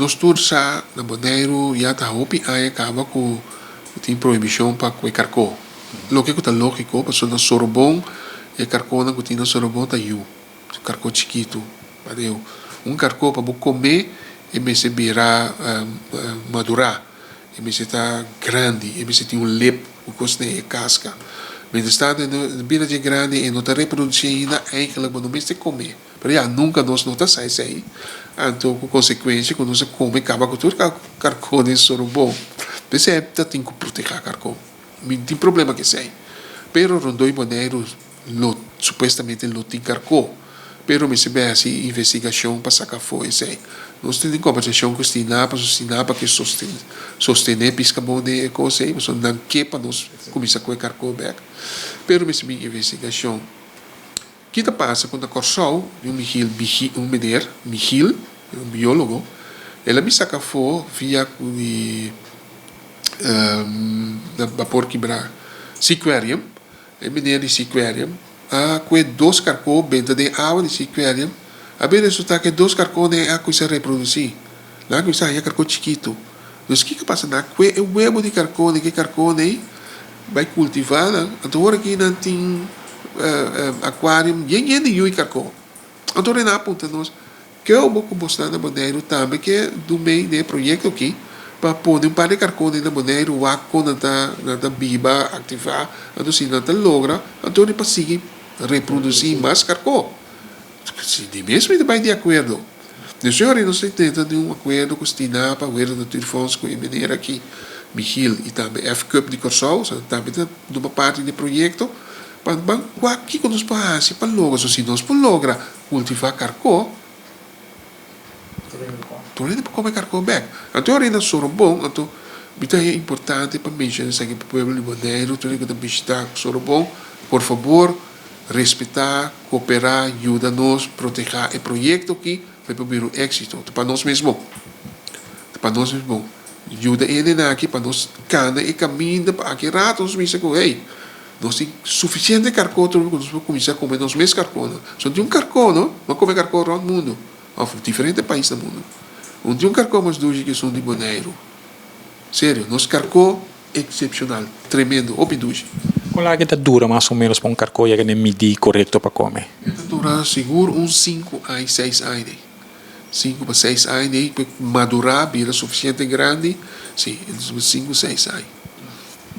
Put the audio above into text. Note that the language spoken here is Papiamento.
Nos tur sa na Boneiru ya ta hopi aña kaba ku tin prohibishon pa kue karkó. Loke ku ta lógiko pasobra na Sorobon e karkónan ku tin na Sorobon ta yu, karkó chikitu. Padeu un karkó pa bo kom'é e mester bira madurá, e mester ta grandi, e mester tin un lep ku kos den e kaska. Mientrastantu e no bira dje grandi e no ta reprodusí ainda, eigentlik bo no mester kom'é. Pero ya, nunka nos no ta sa esei. Anto ku konsekuensia ku nos a kome kaba ku tur karkó den Sorobon. P'esei ta tin ku protehá karkó. Mi no tin problema ku esei. Pero rondó i Boneiru lo supuestamente lo tin karkó. Pero mester bai hasi investigashon pa saka afó esei. Nos tin den kombersashon ku Stinapa, pasobra Stinapa ke sostené Piskabon den e kos ei, pasobra nan ke pa nos kuminsá ku e karkó bèk. Pero mester bin investigashon. Ki ta pasa ku na Kòrsou di un Michiel Bigi un meneer Michiel un biólogo el a bin saka afó via ku di na bapor kibrá Seaquarium e meneer di Seaquarium a kue dos karkó benta den awa di Seaquarium a bin resultá ku e dos karkónan a kuminsá reprodusí nan a kuminsá haña karkó chikitu. Dus kiko pasa nan kue e webo di karkó den ke karkó nei bai kultivá nan anto ora ki nan tin akuarium yen yen di yui karkó anto ora nan a puntra nos ke obo ku bosnan na Boneiru tambe ke dun mei den e proyekto aki pa pone un par di karkó den na Boneiru wak kon nan ta nan ta biba aktivá anto si nan ta logra anto ora pa sigui reprodusí mas karkó. Si di mes mi ta bai di akuerdo. Den su ora nos ta intenta di un akuerdo ku Stinapa, Wereld Natuurfonds ku e meneer aki, Michiel, i tambe F-Cup di Kòrsou, sa tambe ta tuma parti den e proyekto, pa ban wak kiko nos por hasi pa logra. So si nos por logra kultivá karkó, tur hende por kome karkó bèk. Anto e ora na Sorobon, anto mi ta haña importante pa menshoná esaki pa pueblo di Boneiru, tur hende ku ta bishitá Sorobon, por fabor, Respetá, kooperá, yuda nos protehá e proyekto aki pa e por bira un éksito. Ta pa nos mes bon. Ta pa nos mes bon. Yuda e hendenan aki pa nos kana e kaminda pa aki rato nos bisa ku hey, nos tin sufisiente karkó tur ku nos por kuminsá kome nos mes karkónan. So no tin un karkó no, bo a kome karkó rònt mundu òf diferente pais na mundu. No tin un karkó mas dushi ku esun di Boneiru. Serio, nos karkó Excepcional, tremendo, hopi dushi. Con largo e ta dura mas o menos pa un carco yega na e midi corecto pa come? E ta dura sigur un sinku ai, seis ai dei. Sinku pa seis ai dei pa e madura, bira suficiente grandi, si, e ta dura sinku, seis ai.